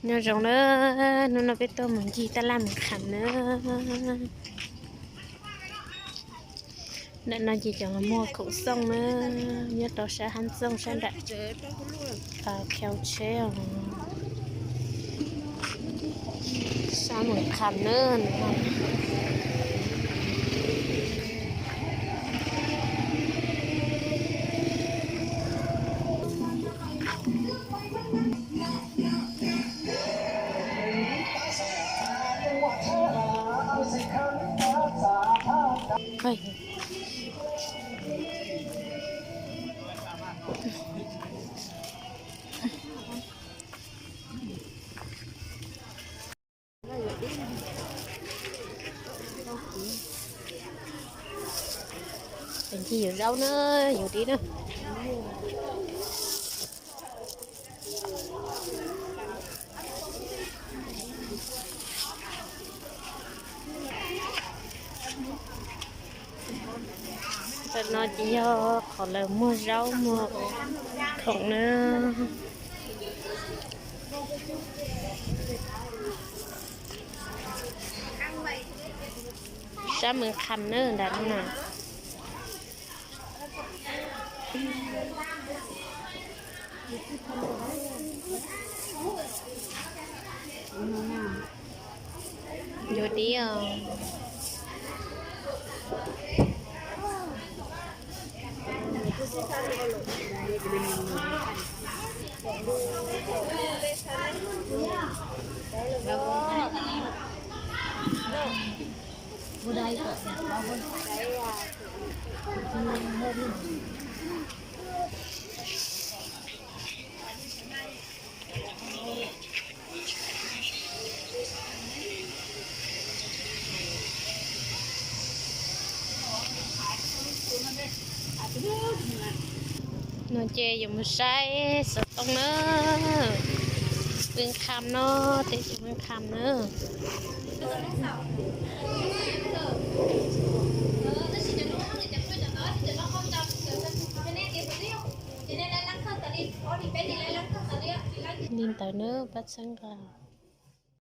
Nyob zoo na, hnub no peb tuaj mus ncig taj laj Mws Kham na. Ntawm no ces cov los muag khoom xooj na, nyob rau sab hab xooj sab nram khau tsheb os. Sab Mws Kham na. Ncig yuav zaub na, yuav dib na. Ntawm no ces yog qhov lawv muag zaub muag khoom na. Sab Mws Kham na, nram no na. Yuav dib os. No ces yuav mus saib xov tooj na. Mws Kham no, teb chaws Mws Kham na. Li ntawd na, pab txhawb nqa.